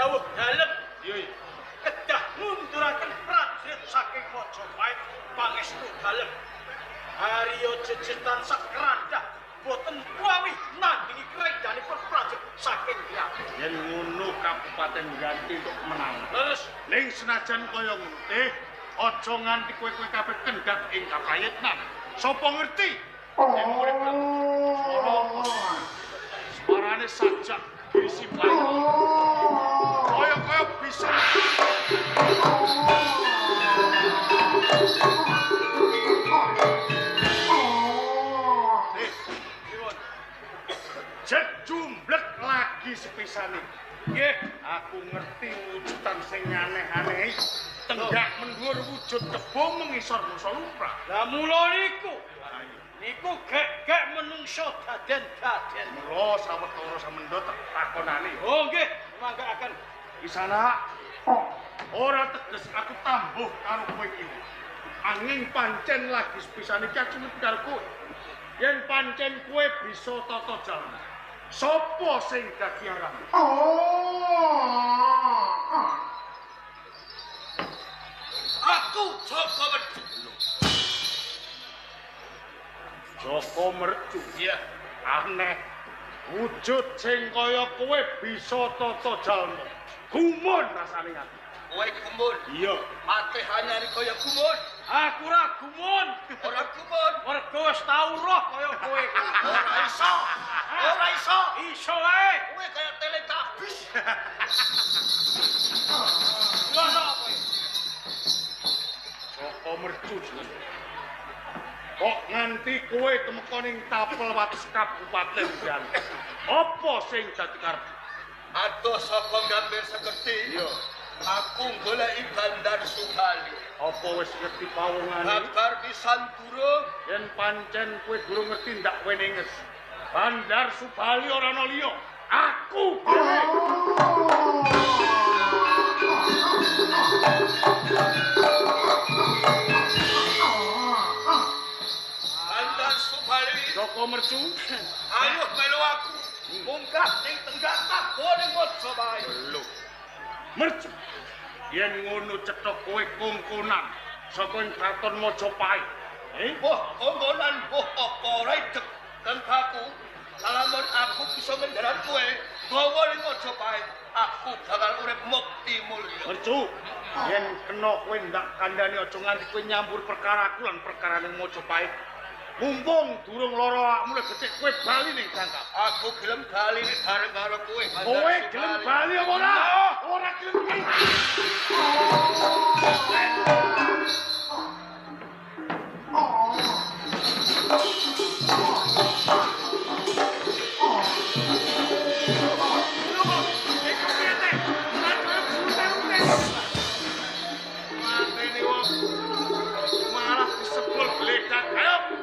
Dawuh dalem. Iya. Kedah ngunduraken prajurit saking Majapahit pangestu dalem. Arya Jejer tansah kerandah boten kuwi nandingi krendanipun prajurit saking Granti. Yen ngono Kabupaten Granti untuk kemenangan. Terus ning senajan kaya ngono, aja nganti kowe-kowe kabeh kendhat ing kaprayitnan. Sapa ngerti? Yen urip swara suarane sajak isi payu. Kaya-kaya bisa. Jejumblek lagi sepisane. Nggih, aku ngerti wujudan sing aneh-aneh. Tenggak mendhuwur wujud kebo mengisor mungsa lumrah. Lah mula niku. Niku gek-gek menungso daden-daden. Mula sawetara samendha tak takonane. Oh nggih, mangga akan. Kisana ora teges aku tambuh karo kowe iki. Anging pancen lagi sepisan iki aku ngerti karo kowe. Yen pancen kowe bisa tata jalan, sapa sing dadi aran? Aku Joko Mercu. Joko Mercu. Iya. Aneh. Wujud sing kaya kowe bisa tata jalma. Gumun rasane aku. Kowe gumun? Iya. Mate hanyar kaya gumun. Aku ora gumun. Ora gumun. Mergo wis tau roh kaya kowe. Ora iso. Ora iso. Iso wae. Kowe kaya Teletubbies. Lha kowe. Joko Mercu jenenge. Kok nganti kowe temeka ning tapel wates kabupaten Granti. Apa sing dadi karep? Adoh saka Gambir Sekerti. Iya. Aku goleki Bandar Subali. Apa wis ngerti pawongane? Babar pisan durung. Yen pancen kowe durung ngerti ndak weninges. Bandar Subali ora ana liya. Aku dhewe. Bandar Subali. Joko Mercu. Ayo melu aku. Munggah ning tenggak tabo ning Majapahit. Lho. Mercu. Yen ngono cetha kowe kongkonan saka ing kraton Majapahit. Wah, kongkonan wah apa ora idek tentangku. Lamun aku bisa mendarat kowe gawa ning Majapahit, aku bakal urip mukti mulya. Mercu, yen kena kowe ndak kandhani aja nganti kowe nyampur perkaraku lan perkarane Majapahit. Mumpung durung lara awakmu lek becik kowe bali ning tangkap. Aku gelem bali bareng karo kowe. Kowe gelem bali apa ora? Ora gelem iki. Mateni wong. Malah disebul gledak. Ayo.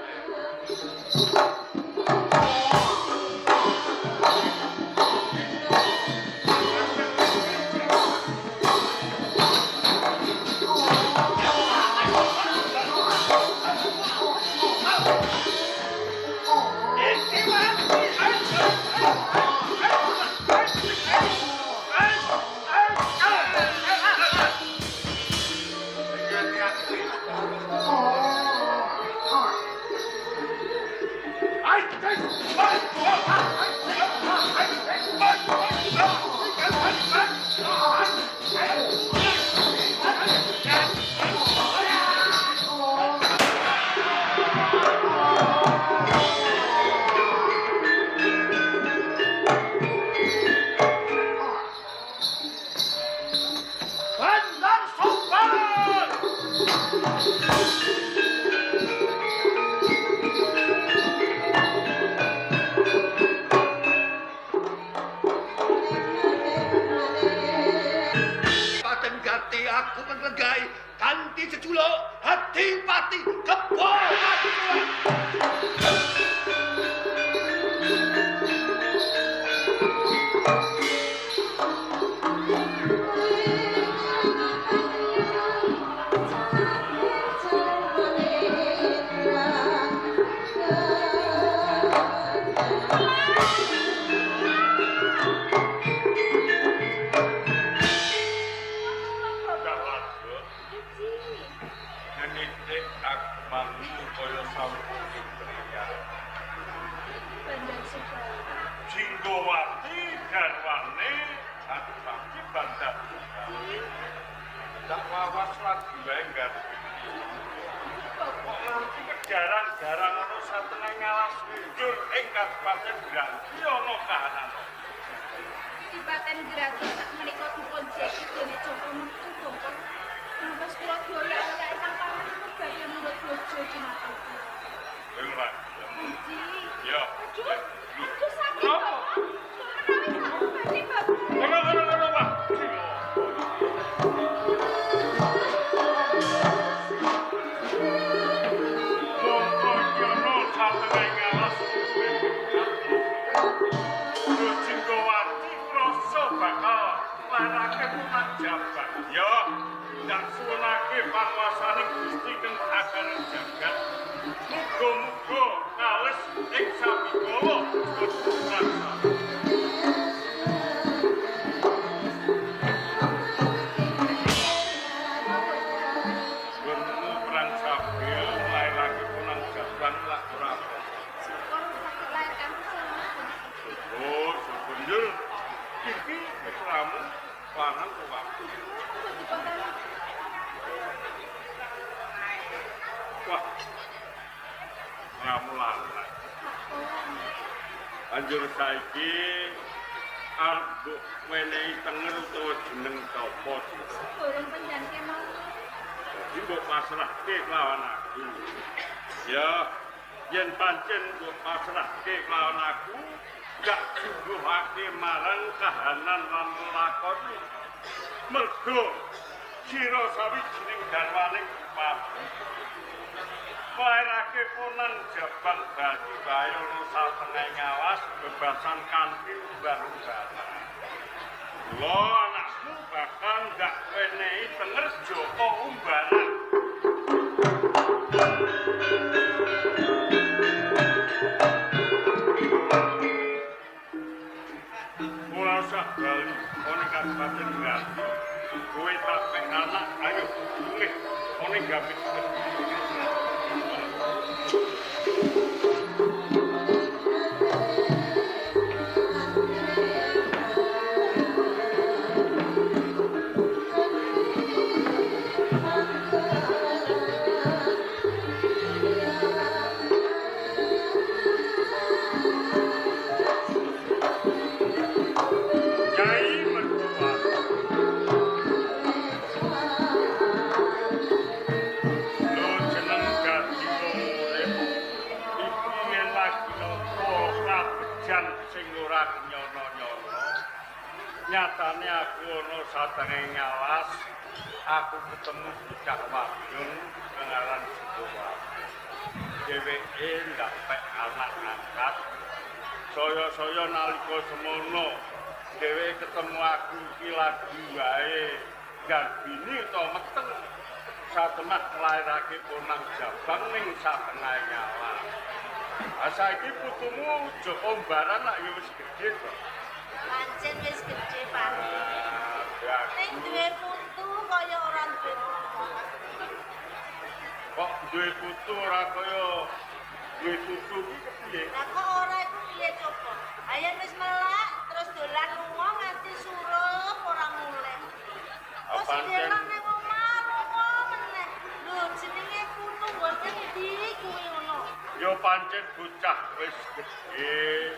garwane Adipati Bandar. Tak wawas lagi wae ngarep. Kok nganti kejarang-jarang ana satengah ngalas njur ing Kabupaten Granti ana kahanan. Kabupaten Granti sak menika dipun jeki dene Joko metu bongkon. Ngantos kula dioyak-oyak ingkang pamanipun badhe mundhut bojo dumateng kula. Lha. Puji. Ya. Aduh, aduh sakit Bapak. Menawi sak badhe Bapak. Ngono-ngono, Pak. Ya, ndak suwunake panguasane Gusti kang ageng jagat. Muga-muga kales ing sabikala kudu. Gunmu perang sabil lairake punang jabang lak ora apa. Syukur saged lair kanthi selamat. Syukur, syukur njur. Iki putramu lanang tua. Wah, ngamu lanang. Banjur saiki arep mbok wenehi tenger utawa jeneng sapa? Gorong penjan kemawon. Dadi mbok pasrahke kelawan aku. Ya, yen pancen mbok pasrahke kelawan aku, gak jungguhake marang kahanan lan lelakone. Mergo sira sawijining garwaning bupati. Lairake ponang jabang bagi wae ana satengah ngawas bebasan kanthi umbar-umbaran. Lho anakmu bakal ndak wenehi tenger Joko Umbaran. Ora usah bali ana Kabupaten Granti. Kowe tak pek anak ayo mulih ana gapit. Nyatane aku ana satengah ngalas, aku ketemu bocah wadon kang aran Sukowati. Dheweke ndak pek anak angkat. Saya-saya nalika semono dheweke ketemu aku iki lagi wae garbini utawa meteng satemah nglairake ponang jabang ning satengah ngalas. Ah saiki putumu Joko Umbaran lak ya wis gedhe to. Pancen wis gedhe, Pak. Ning duwe putu kaya ora duwe putu. Kok duwe putu ora kaya duwe putu iki kepiye? Lah kok ora iku piye coba? Ayen wis melak terus dolan lunga nganti surup ora mulih. Terus dolan nang omah lunga meneh. Lho jenenge putu nggon endi kuwi ngono? Ya pancen bocah wis gedhe.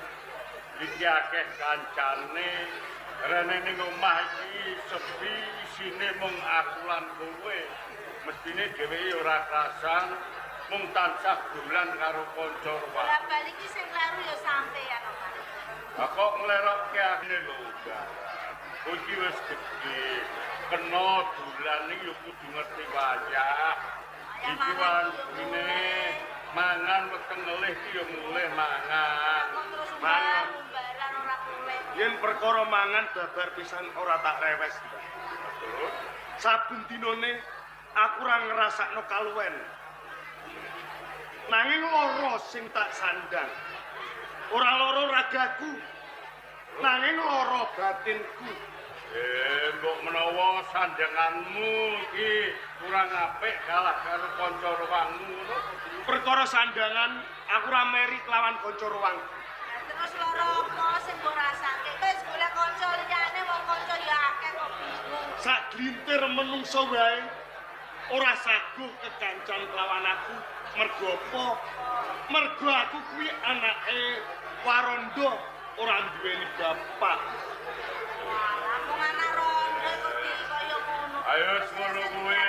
Iki akeh kancane, rene ning omah iki sepi, isine mung aku lan kowe. Mestine dheweke ora krasan, mung tansah dolan karo kanca ruwah. Lah bali iki sing kleru ya sampeyan, Pak. Lah kok nglerokke akene lho, Mbak. Kowe iki wis gedhe, kena dolan iki ya kudu ngerti wayah. Iki wantine mangan weteng ngelih iki ya mulih mangan. Mangan umbaran ora mulih. Yen perkara mangan babar pisan ora tak rewes, Mbah. Saben dinane aku ora ngrasakno kaluwen. Nanging lara sing tak sandang. Ora lara ragaku. Nanging lara batinku. Mbok menawa sandanganmu iki kurang apik kalah karo kanca ruwangmu ngono. Perkara sandangan aku ora meri kelawan kanca ruwang. Terus lara apa sing mbok rasake? Wis golek Sak glintir menungso wae ora saguh kekancan kelawan aku. Mergo apa? Mergo aku kuwi anake Warondo ora duweni bapak. Walah, wong anak rondo kok kaya ngono. Ayo ngono kuwi.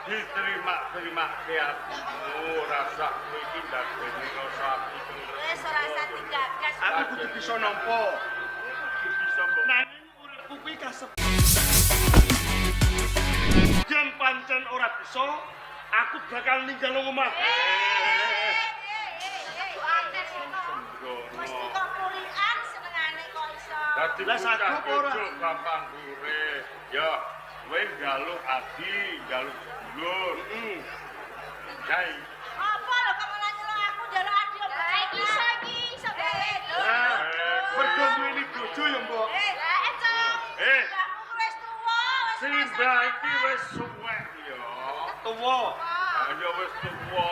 Diterima-terimake atimu, rasa kowe iki ndadekne rasa ati. Wis ora usah digagas. Aku kudu bisa nampa. Kudu bisa mbok. Nanging uripku kuwi kasep. Yen pancen ora bisa, aku bakal ninggal omah. Mesti kok pulian senengane kok iso. Dadi Lah, sagup ora? Gampang urip. Ya, kowe njaluk adi, njaluk sedulur. Heeh. Jai. Apa lho kok malah nyeluk aku njaluk adi apa? Lah iki iso iki iso gawe. Nah, mergo duweni bojo ya, Mbok. Lah Cok. Eh, Mbahmu wis tuwa, wis Simbah iki wis suwek ya. Tuwa. Ayo wis tuwa.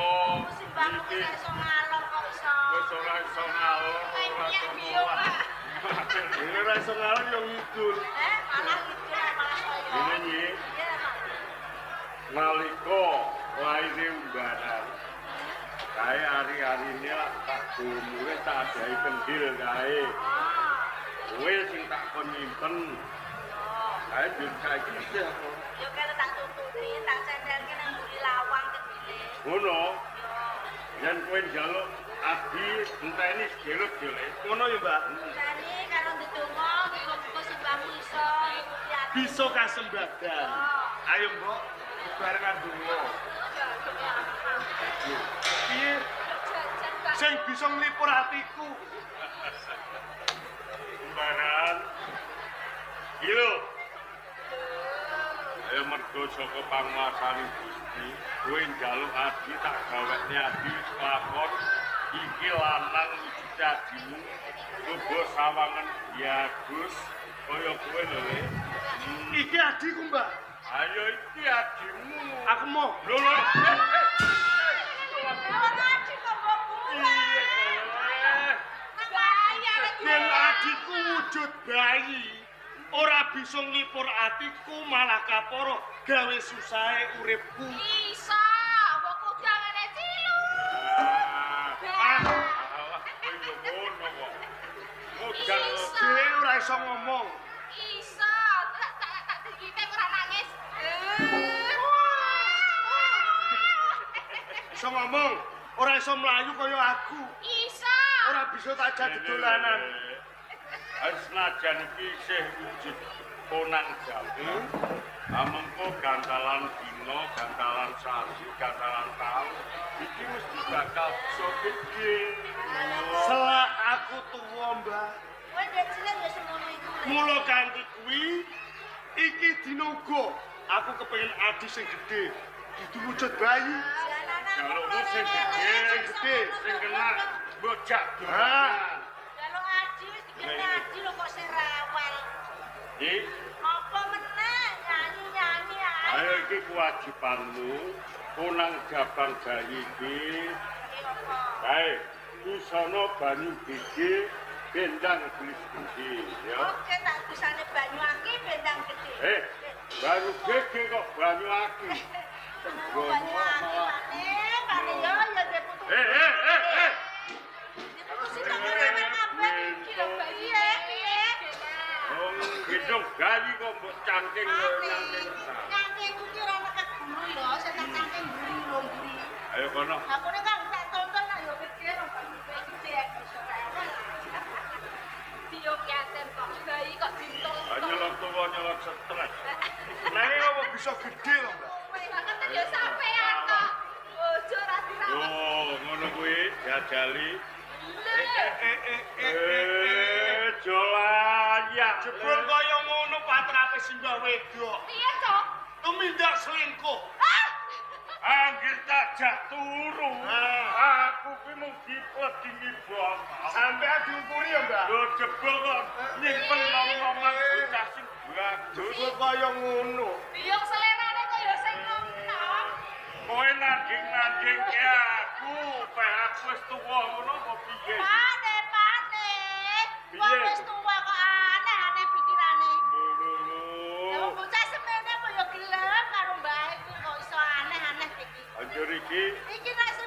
Simbahmu Iki wis iso ngalor kok iso. wis ora iso ngalor, ora Kayak iso biung, ngolah. Pak. Ini ora iso ngalor ya ngidul. Malah ngidul malah saya. Ngene Nyi, Iya, Pak. nalika laire umbaran. Kae ari-arine lak tak gumure tak adahi kendhil kae. Kowe sing tak kon nyimpen. Kae njur saiki isih apa? Yo kene tak tututi, tak cendelke nang mburi lawang kendile. Ngono, Yo. yen kowe njaluk adi enteni sedelok yo Le. Ngono ya, Mbak. Jane karo ndedonga muga-muga simbahmu iso nututi ati. Bisa kasembadan. Ayo, Mbok, barengan donga. Piye Jajan Pak. sing bisa nglipur atiku? Umbaran. Iki lho. Ayo mergo saka panguasane Gusti, kowe njaluk adi tak gawekne adi lakon iki lanang wujud adimu. Coba sawangen bagus kaya kowe lho Le. Iki adiku, Mbak. Ayo iki adimu. Aku mau. Lho lho. Lawan adi kok mbok buang. Bahaya rek. Yen adiku wujud bayi, ora bisa nglipur atiku malah kaporo gawe susahe uripku. Iso, mbok kudu ngene cilu. Ah, alah kowe yo ngono kok. Ujar Iso. Dhewe ora iso ngomong. Iso, tak tak tak digite ora nangis. Iso ngomong, ora iso mlayu kaya aku. Iso. Ora bisa tak jak dolanan. Senajan iki isih wujud konang jamu, amengko gantalan dina, gantalan sasi, gantalan taun, iki mesti bakal bisa gede. Selak aku tuwa, Mbak. Kowe ndek cilik ya semono iku. Le. Mula kanthi kuwi iki dina uga aku kepengin adi sing gedhe. Dudu wujud bayi. Jalukmu sing gede, sing gede, sing kena bocah dolanan. Jaluk adi wis dikene adi lho kok sing rewel. Iki, Apa meneh nyanyi-nyanyi ae. ayo iki kewajibanmu, konang jabang bayi iki. Iki apa? Baik, busana banyu gede, bendang gelis gede, ya. Oke, tak busane banyu aki bendang gede. Banyu gede kok banyu aki. Banyu aki pane, pane yo ya ndek putu. Eh. Diputu sitok rewel kabeh Iki lho bayi. Piye, piye? Wong gendong bayi kok mbok cangking kaya Pane, nyangking. nyangking kuwi ora ana keguru yo, sing tak cangking mburi lho mburi. Ayo kono. Aku nek kan tak tonton lah yo gede rong gede aku iso rewel. Biung yaten kok bayi kok dintul. Nyelok tuwa nyelok stres. Nanging apa bisa gedhe lho, Mbak? Banget ya sampean kok. Bojo ora dirawat. Yo, ngono kuwi jajali. Lho. Eh. Jolayak. Jebul kaya ngono patrape simbah wedok. Piye, Cok? Tumindak selingkuh. Anggir tak jak turu. Ah. Aku kuwi mung dipledingi bapak. Sampean diungkuri ya, Mbak? Lho jebul kok nyimpen nom-noman bocah sing bagus. Jebul kaya ngono. Biung selerane kok ya sing nom-nom. Kowe nanding-nandingke aku, peh aku wis tuwa ngono apa piye? Pane, pane. Wong Piye? wis tuwa kok aneh-aneh pikirane. Lho, lho, Lah lho. wong bocah iki. Iki nek